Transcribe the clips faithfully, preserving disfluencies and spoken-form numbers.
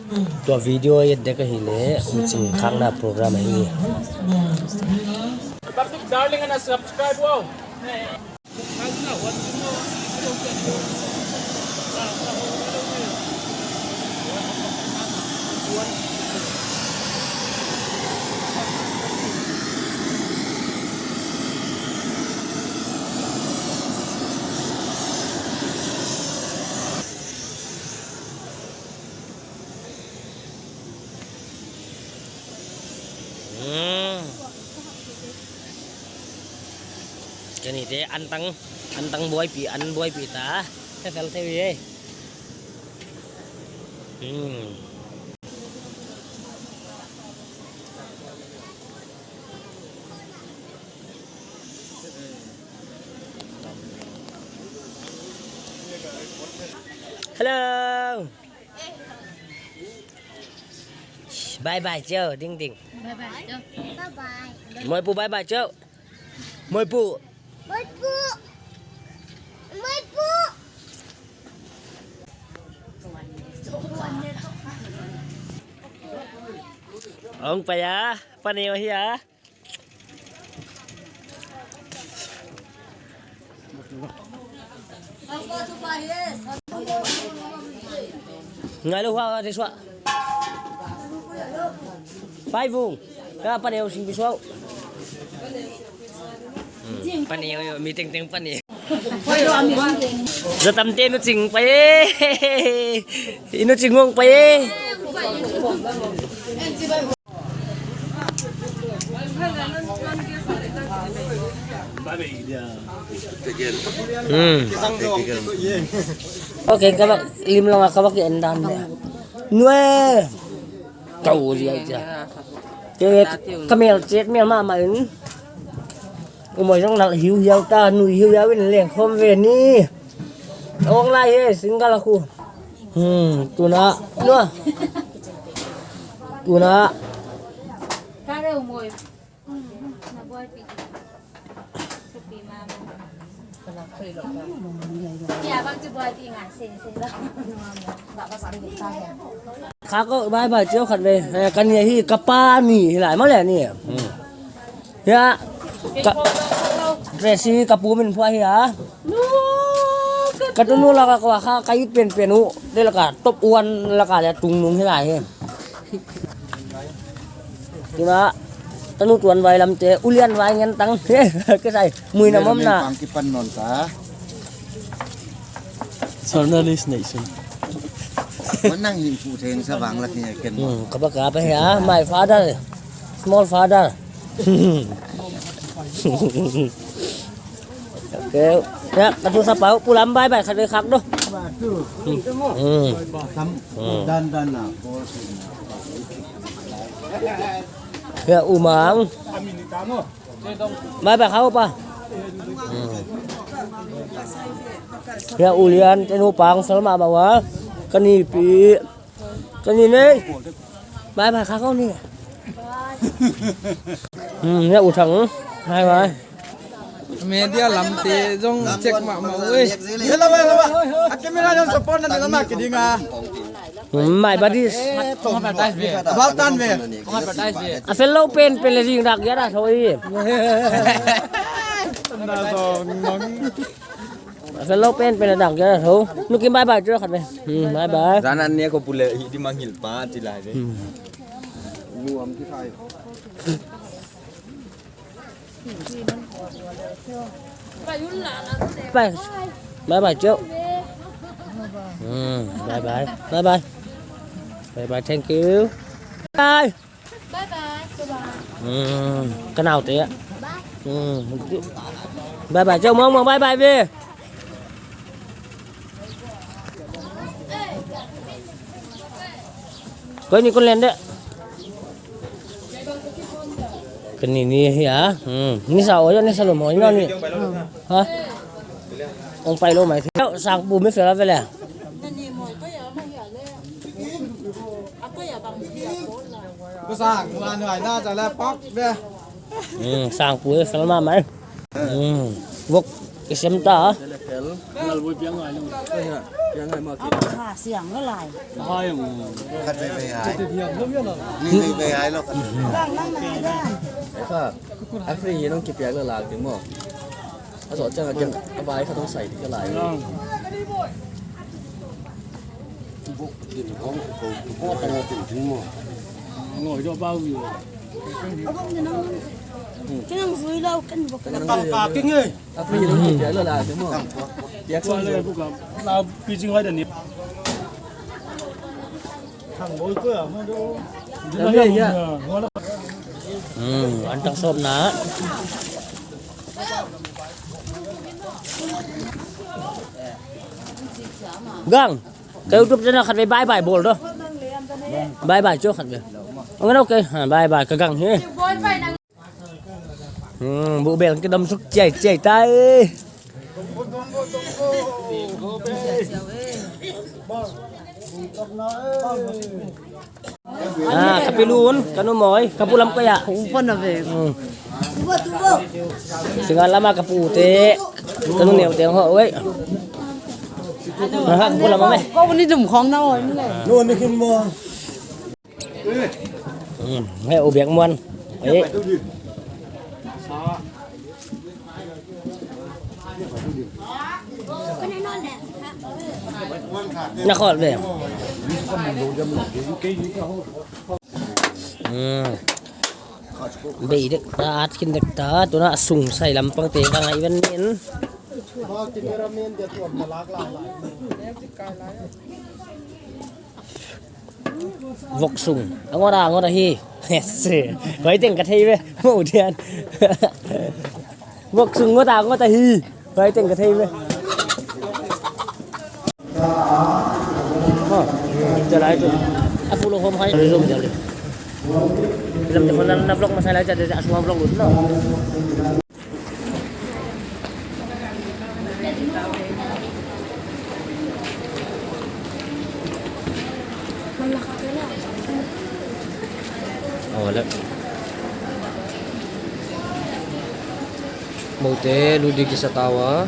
Tua video i et dek ahihleh, huching khakna program ahi. Public darling ana subscribe wow. Hmm. Keini te antang, antang buaipih, an buaipih ta. Te fel te wi e. Hmm. Hello. Bye bye, Joe. Ding ding. Bye bye, Joe. Bye bye. Moipu, bye bye, Joe. Moipu. Moipu. Moipu. Ong paya, paneo hia. Ngai lou hua, hua, this one. Pai vung. Ka paneo sing this one. Hmm, paneo yo, meeting teng paneo. Zatam te nu ching pai e. Inu ching hong pai e. Hmm. Okay, ka bak lim long a ka bak en dan de. Nue. Kau dia ja. Ke ka mel chet mel mama in. U moi jong nal hiu hiau ta, nui hiu hiau in leng khom ve ni. Ong lai he, single a khu. Hmm, tuna. Nua. Tuna. Ka reu moi. Na buai pi. Ka pi mama. Kia bang tu buai pi ngai se se la. Kha ko bye bye cheu khat ve. Eh, ka ni hi ka pa ni hi lai maw le ni. Hmm. Ya. Ka, Tracy ka pu min phuah hi a. Ka tunu laka ka kha ka it penpen uh. De laka top one laka le tung nung hi lai hi. Tuna, tanu tuan vai lam te, ulian vai ngen tang. Ke sai, mui na mom na. Pang kipan non ta. Journalist nation. Manang hin pu theng sa bang la ki ken. Hmm, ka ba ka ba ya, my father, small father. Okay. Ya, ka tu sa pau, pu lam bye bye, khat ve khak do. Hmm. Hmm. Dan dan na. Ya, umang. Bye bye, khau pa. Hmm. Ya, ulian, tenu pang, salma bawa. Kani pi. Kani nei. Bye bye, khak kou ni. Hmm, ya, u thang. Bye bye. Media lam te jong check mahmah ui. Hello, hello. A camera jong support na ni lama kiding a. Hmm, my buddies. About tan ve. A fellow pen pen le jing rak ya da thoi. Na jong nong. Fellow pen pen a dang kia tho. Nu Kim bye bye cheu khat ve. Hmm, bye bye. Zan an ne ko pule hi di mangil pa ti lai ve. Hmm. Bye. Bye bye cheu. Hmm, bye bye. Bye bye. Bye bye, thank you. Bye. Bye bye. Bye bye. Hmm, ka nau te. Bye. Hmm. Bye bye. Chau mong mong bye bye ve. Koi ni kon len de. Kani ni hi a. Hmm. Ni sa oi ni sa lo mo ni. Ha? Ong pai lo mai. Sang pu mi fe la ve le. Ko sang pu an ai na cha la pak ve. Hmm, sang pu e fel ma mai. Hmm, vok. Kisem ta. Kha siang ka lai. Khat vei vei hai. Ni vei vei hai lo. Kha. A free hi nong kipiak la lak ding maw. A zoh chiang a ken a vai kha tong sai di ka lai. Ngoi dawh bau mi. Ken ang vui lo, ken bawk. Ka, ka, ka, king ei. A free nong kipiak la lak ding maw. Piak sa le bu ka. La pi jing lai da ni. Thang bol ko ya, ma do. Lam ye ya. Hmm, antang sop na. Gang, ka YouTube channel khat vei bye bye bol dawh. Bye bye cho khat vei. Ang na okay, ha, bye bye ka gang hi. Hmm, bu bel kidam suk chiai chiai tai. Ah, ka pi Lun, ka nu Moi, ka pu Lam Kaya. Hong pon a ve. Hmm. Singal lam a ka pu te, ka nu Neu te ho, wei. Aha, ka pu Lam a me. Ko ni dum khong na oi ni le. Nu ni kin mo. Hmm, he u biak muan. Eh. Na khol ve. Hmm. Bei dek ta, at kin dek ta, tuna sung sai lam pang te ka ngai ven nin. Vok sung. A ngot a, a ngot a hi. Yes. Huai teng ka thei ve. Mo dian. Vok sung ngot a, ngot a hi. Huai teng ka thei ve. Oh, jalai tu. A full home hai. Zoom jal. Lam te hon na vlog masa lai jal, a sung vlog lut no. Oh, leh. Mote ludi kisa tawa.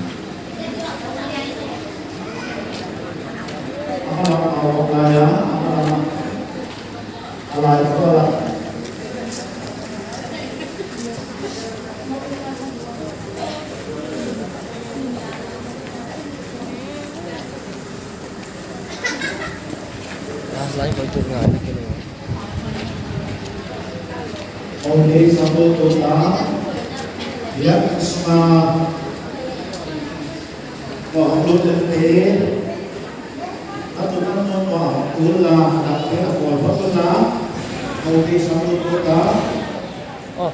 Last line koi tu ngai na kini. Okay, sambut kota. Ya, sma. Ko upload te. Atu kan no ko tu la, na te ko ba tu la. Okay, sambut kota. Oh.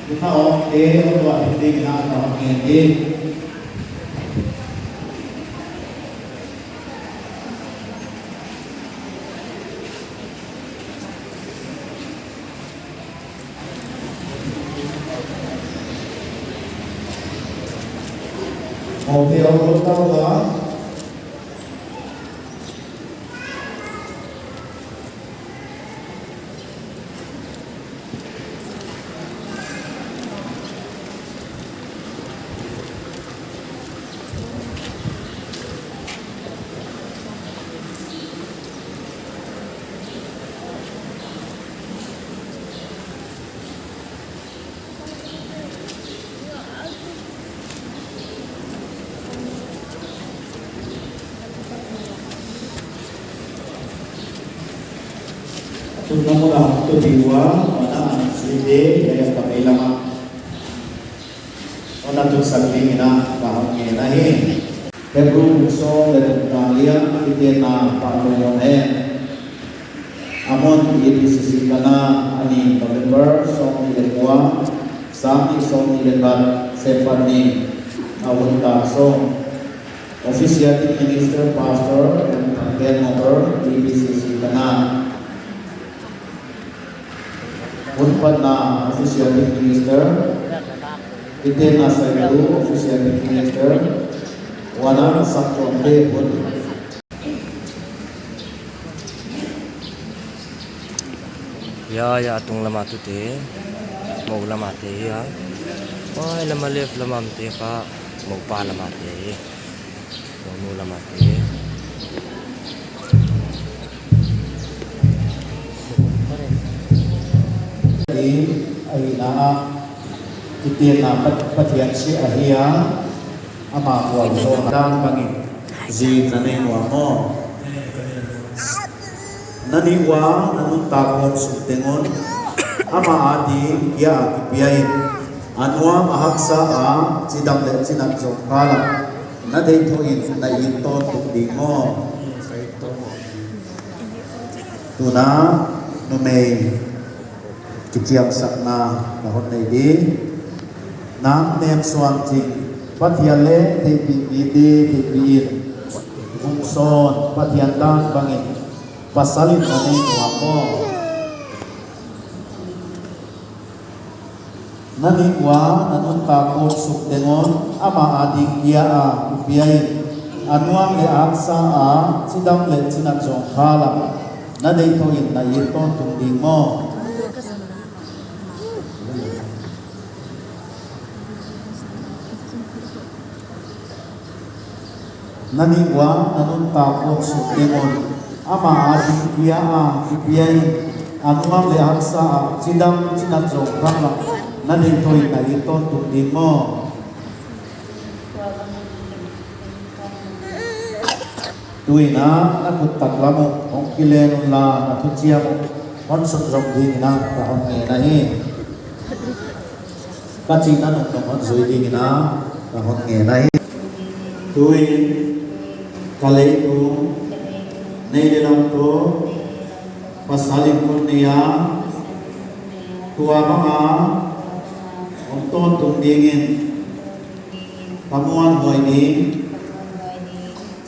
Ina om te, tua hindi na ka om te. Om te, om te, om te. Tun na mula tu diwa, mana side, ya, ya, pakai lama. Ona tu sakli mina, paham mina hi. Hebrew song le tun ta lian, ite na pa lo yon he. Amon, A B C C kana, ani November, song ni le kua, sang ni song ni le khat, sepan ni, a hun ta song. Officiating Minister, Pastor, and Tangden Motor, A B C C kana. Hun patna, Officiating Minister, ite na saitu, Officiating Minister, wana sak tuam te hun. Ya, ya, a tung lama tute, mou lama te hi a. Huai lama left lama te kha, moupa lama te hi. Monu lama te. Ni, ahihna a, kitenna Pat-, Pathian si ahi a, ama khual zo dan bangin, zi na nei nuam maw. Na nih ua na nuntak khawm suk teng un, ama ading kia a kipia in, a nuam a haksa a, chidam leh chinat zong khalam, na deih thoh in na it tawntung ding maw. Tuna, numei, kichiamsakna, na hon nei di. Nang Nem Suan Ching, Pathian leh theihpih mite, theihpih in. Vung Sawn, Pathian dan bangin, pasal in na nei nuam maw. Na nih ua na nuntak khawm suk teng un, ama ading kia a kipia in, a nuam leh haksa a, chidam leh chinat zong khalam, na deih thoh in na it tawntung ding maw. Na nih ua na nuntak khawm suk teng un, ama ading kia a kipia in, a nuam leh haksa a, chidam chinat zong khalam, na deih thoh in na it tawntung ding maw. Tuin a, na khut taklam uh hong kilen unla, na thuchiam uh hon sunzom dingin a, ka hon ngen ahi. Ka chihna nungnung hon zui dingin a, ka hon ngen ahi. Tuin, ka leitung, nei leh lam toh, pasal in kon nei a, tua banga, om tawntung dingin, ka muanhuai ding,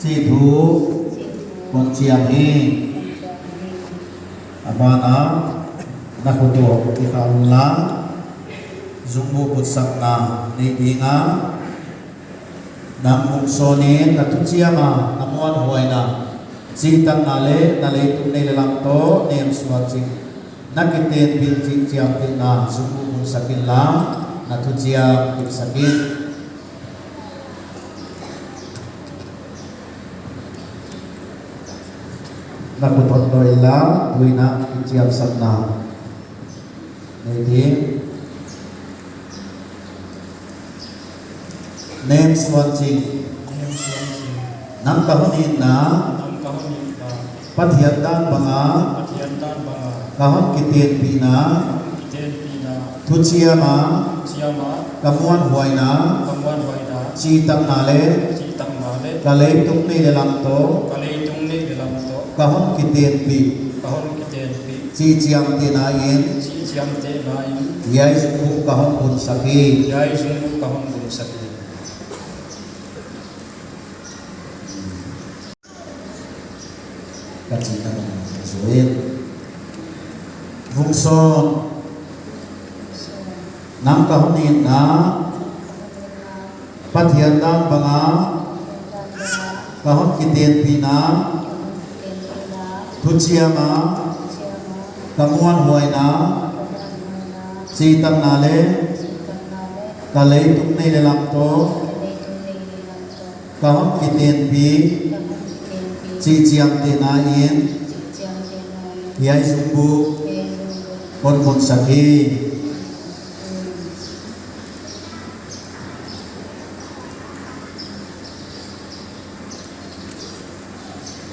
chih thu, kon chiam hi. A ban ah, na khut uh kikhah unla, zungbuk putsakna nei ding a, nang Vung Sawn in na thuchiam a, na muanhuaina, chihtakna leh na leitung nei leh lam toh Nem Suan Ching, na kitenpih chih chiamtehna zungbuk hun sak inla, na thuchiam kipsak in. Na khut hon dawi inla, tuin a kichiamsakna nei ding. Nem Suan Ching. Nem Suan Ching. Nang ka hon itna. Nang ka hon itna. Pathian dan banga. Pathian dan banga. Ka hon kitenpihna. Ka hon kitenpihna. Thuchiam a. Thuchiam a. Ka muanhuaina. Ka muanhuaina. Chihtakna leh. Chihtakna leh. Ka leitung nei leh lam toh. Ka leitung nei leh lam toh. Ka hon kitenpih. Ka hon kitenpih. Chih chiamtehna in. Chih chiamtehna in. Hiai zungbuk ka hon bun sak hi. Hiai zungbuk ka hon bun sak hi. Ka chihna nung zui in. Vung Sawn. Nang ka hon itna. Pathian dan banga, ka hon kitenpihna, thuchiam a, ka muanhuaina, chihtakna leh, ka leitung nei leh lam toh, ka hon kitenpih, chih chiamtehna in, hiai zungbuk, kon bun sak hi.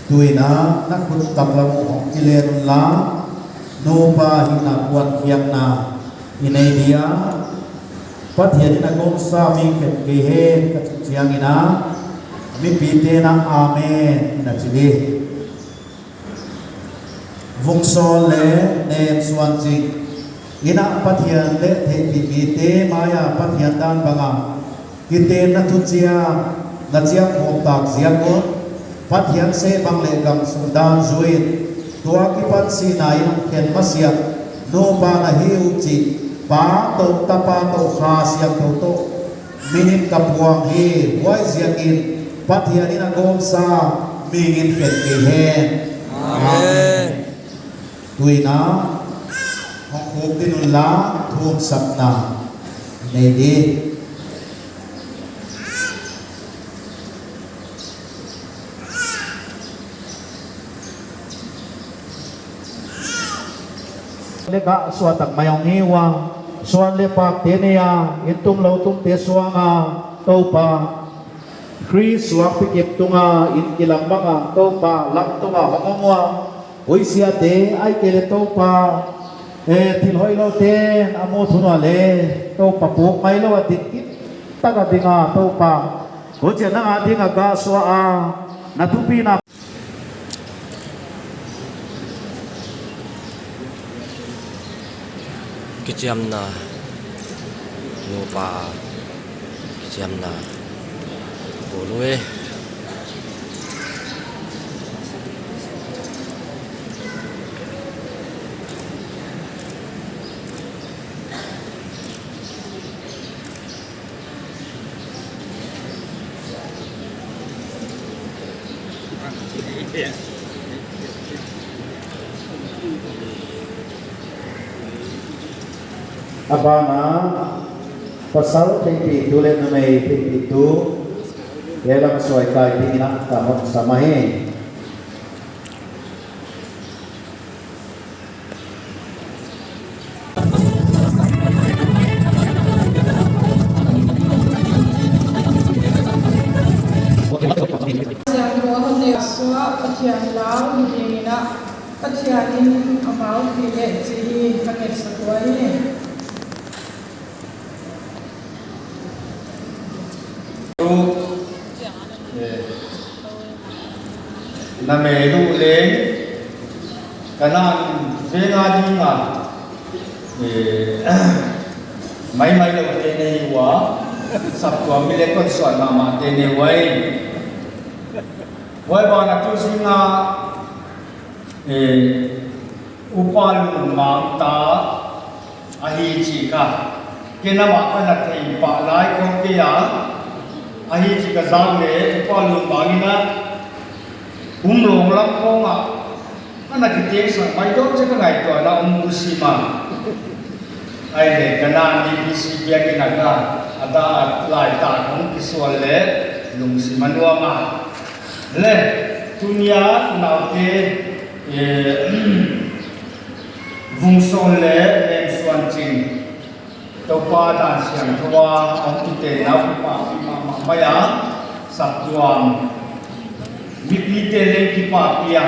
Tuin a, na khut taklam uh hong kilen unla, nupa hihna kuan khiakna i nei dia. Pathian in a gawmsa mi khenkhat hen ka chih chiangin a, mipite'n a amen in a chi di. Vung Sawn leh Nem Suan Ching in a Pathian leh theihpih mite mai a Pathian dan banga kitenna thuchiam na chiam khawm tak ziak un, Pathian seh bang leh gamsung dan zui in, tua kipan sihna in hon khen masiah nupa na hi uh chih Pa toh, Tapa toh, Kha Siangthou toh min in ka puang hi. Huaiziakin Pathian in a gawmsa mihing in khen kei hen. Amen. Tuin a, Hong khuk ding unla, thumsapna nei di. Leh ka suakta mai hong hi ua, suan leh pakte nei a, inn tum lou tumte suang a, Toupa. Khrist suang pikip tunga inn kilam bang a, Toupa, lam tunga hong om ua. Huaisiate, ahihkeileh Toupa, eh, thil hoihloute'n a mu thei ngal leh, Toupa, puk mai lou a dik kit tak a ding a, Toupa. Huchiin nang a ding a ka suak a, na thupina. Kichiamna, nupa, kichiamna, bulu e. A ban ah, pasal theihpihtu leh numei theihpihtu, leh lam suai kai dingin ka hon sam ahi. Siangthou a hon nei suak Pathian lau hi dingin a, Pathian in amau pi leh chi hi ka ngetsak ua hi. Eh, na mei uh leng, ka nan veng a ding a, eh, maimai lou te nei ua, saptuam mi leh kon suan mahmah te nei ua. Huai ban ah tu zing a, eh, Upa Lungmang ta ahi chih kha, ken amah ka na thei pah lai khong kei a, ahi chih ka zak leh Upa Lungmang in a, um lawng lam khong ah, ana kitengsak mai deuh chih ka ngaihtuahna um musim a. Ahihleh ka nan D P C biakinn ah ka, a da a lai ta khong kisual leh lungsim a nuam a. Leh, tuni a naute, eh, Vungson leh Nemsuanching, Toupa dan siangthou a hong kitenna uh kipahpih mahmah mai a, saptuam mipite leng kipahpih a.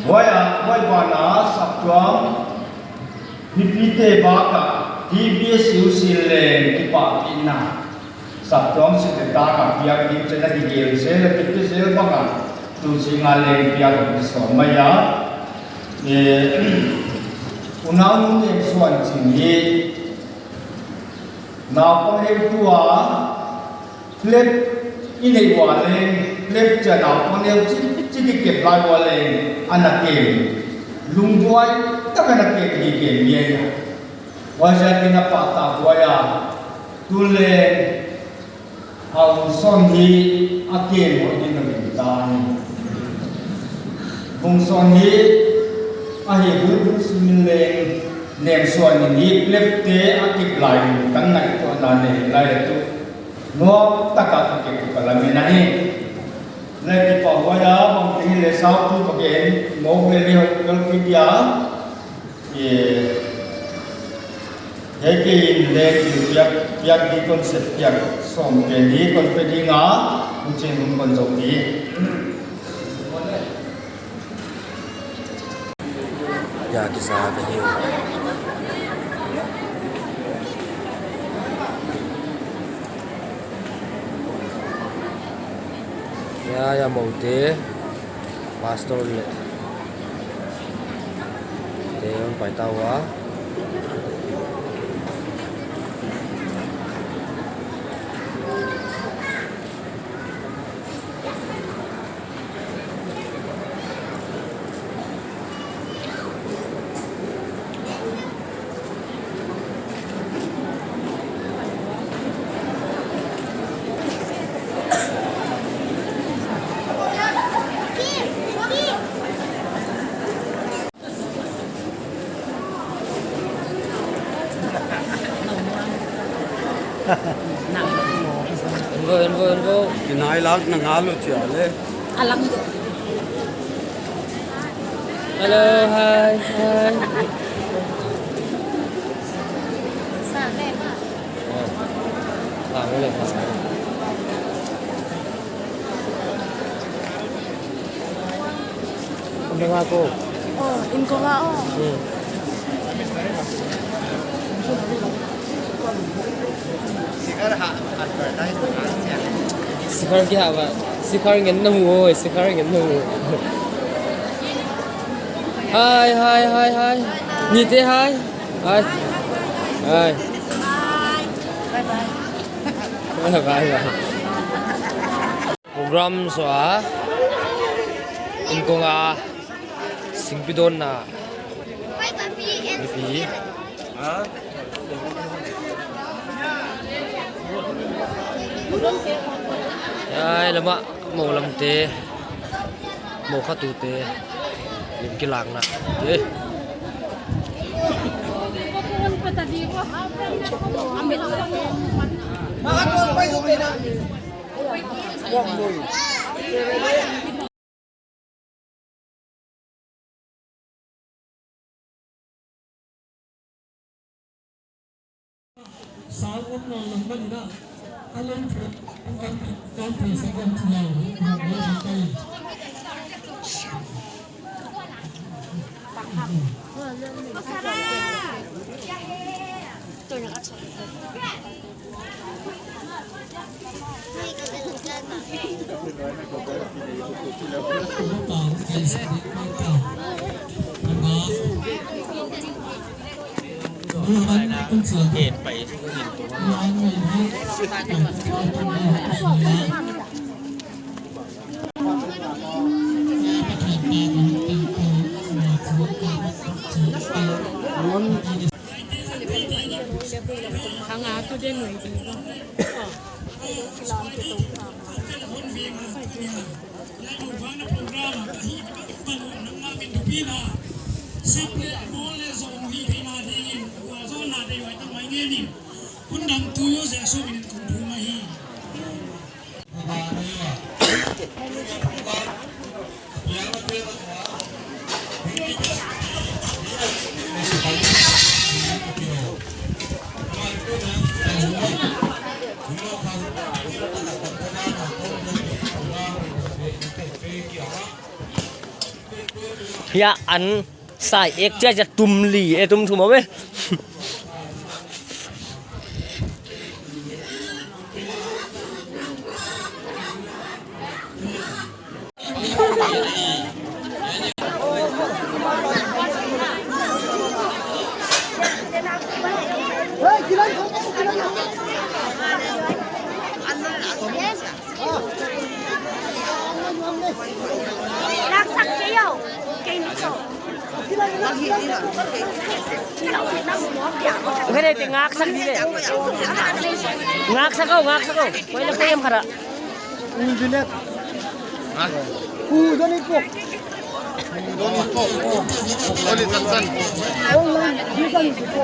Huai a, huai ban ah saptuam mipite bak ah T B S U C leng kipahpihna. Saptuam secretary a piak ding chih a kigel zel, a kipia zel bang a, tu zing a leng piak a kisawm mai a. Eh, unau nu Nemsuanching hi, naupang heutu a, plep i neih ua leng, plep chia naupang heutu chih kikep lai ua leng, ana kem. Lungduai tak a ana kem, kikem ngiai a. Huaiziakin a pahtakhuai a, tu leng, a Vungson hi a kem hoih ding a gingta hi. Vungson hi a hi bulbul simin leng, Nemsuan in hi plepte a kip lai lungtang ngaihtuahna nei lai a tu. Nuam tak a ka kep ka lamen ahi. Leh kipahhuai a, bangteng leh saupi pagen, mawk leh leh hoih kal kei dia. Eh, hei kei in leng thil piak, piak di kon sep piak sawm pen hi kon pe ding a, huchiin hun kon zou di. Ya, kisa ka hi. Ya, ya, mote. Pastor leh te hon pai ta ua. Envo, envo, envo. Kinai lak na ngalu chia le. Alang tu. Hello, hi, hi. Sa le ma. Ah, boleh, boleh. Ang mga ko. Oh, in ko nga, oh. Hmm. Sikhar ha, advertise na siya. Sikhar kya ba? Sikhar ngen na mu, oh, Sikhar ngen na mu. Hi, hi, hi, hi. Nite, hi. Hi. Hi. Bye bye. Bye bye. Program sua, in ko nga singpi donna. Mipi. Ai, lama, mo lam te, mo kha tu te, lim kilang na. Eh. Ya, an sai ek chia chia tum li, e tum thum a ve. Ngaksak ke yo, ke ni cho. Ngare te ngaksak di le. Ngaksak ko, ngaksak ko. Koi la koi em khara. Ui, bilet. Ha? Ui, doni ko. Doni ko. Oli sansan. Oli sansan ko.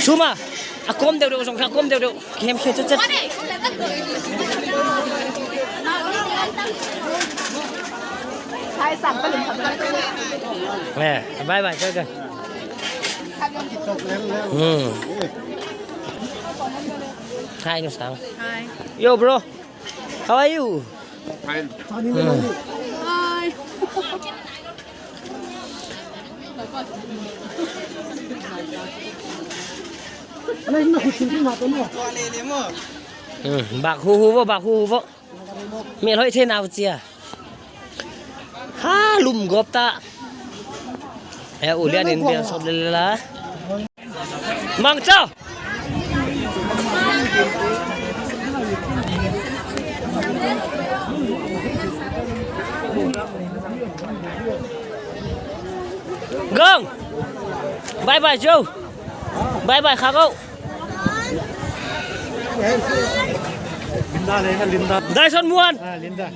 Suma, a kom deuh deuh, zong kha kom deuh deuh. Game khe chet chet. Eh, bye bye, bye bye. Hmm. Hi, Nusang. Hi. Yo, bro. How are you? Fine. Hmm. Hi. Hmm, bak hu hu vo, bak hu hu vo. Mi loi the nau chia. Ha, lum gop ta. Eh, ulian in biang sop le la. Mang cha. Gong. Bye bye, Joe. Bye bye, Khago. Linda le, Linda. Dyson Muan. Ah, Linda.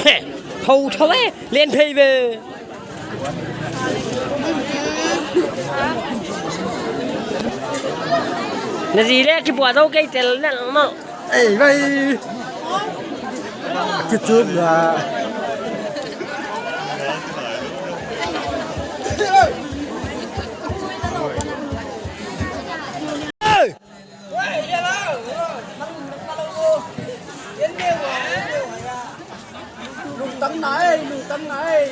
He, hou thou e, len phei ve. Na zi le ki bua dou kei tel na mo. Ei, vai. Kichup la. Ei! Lungtang nai, lungtang nai.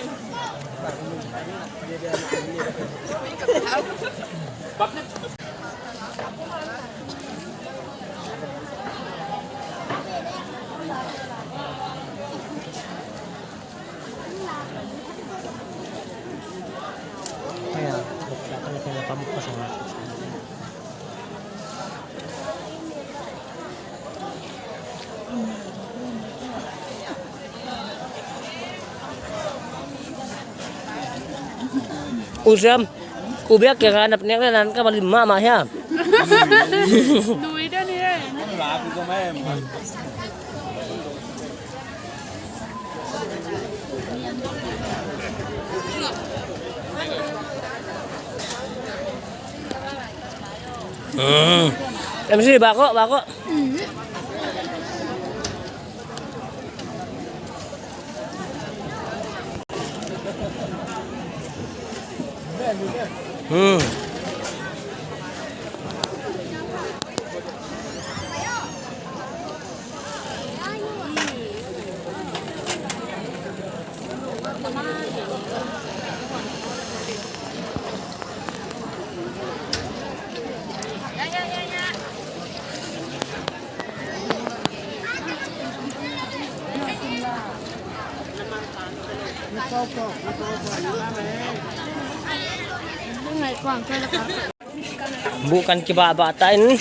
U Siam, u biak ke ka nap nek le nan ka bali ma ma hia. Nui dan ni e. Hmm. M C, bako, bako. Hmm. Bukan kibaba tain.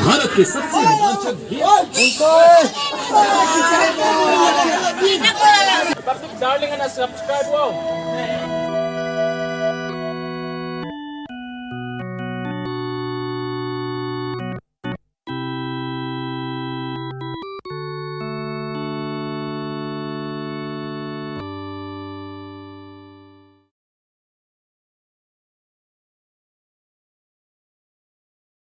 Bharat के सबसे रोमांचक game. Darling, ana subscribe wow.